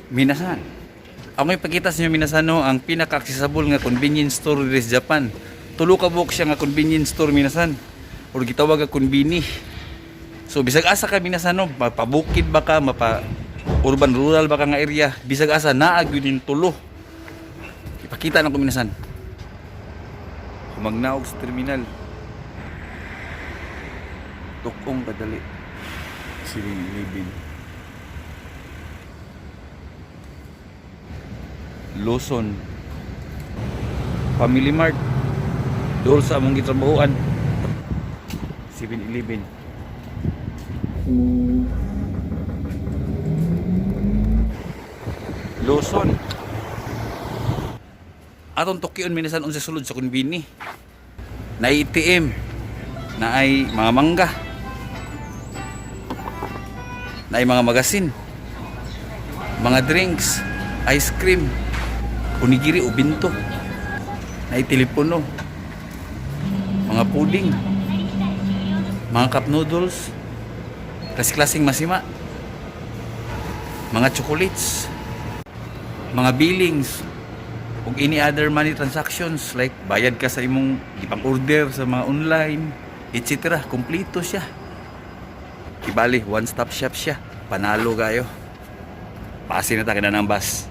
Minasan. Ako ipakita sa inyo, minasan, no, ang pinaka-accessible nga convenience store diri sa Japan. Tulo ka buok siya nga convenience store, minasan. Or gitawag nga konbini. So bisag asa ka, minasan, no, mapabukid ba ka, mapa urban rural ba ka nga area, bisag asa naa gyud ning tulo. Ipakita nako, minasan. Humagnaog sa terminal. Tukong kadali. 7-Eleven. Luzon. Family Mart. Dool sa among gitrabahoan. 7-Eleven. Luzon. Atong tukyon, minasan, unsa sulod sa konbini. Na ATM. Na ay mga mangga. Na ay mga magasin. Mga drinks, ice cream, onigiri o bento. Na ay telepono. Mga puding. Mga cup noodles. Klase-klaseng masima. Mga chocolates. Mga billings ug any other money transactions like bayad ka sa imong ipang order sa mga online, etc. Kompleto siya. Ibali, one stop shop siya. Panalo kayo. Pasi na ta ng bus.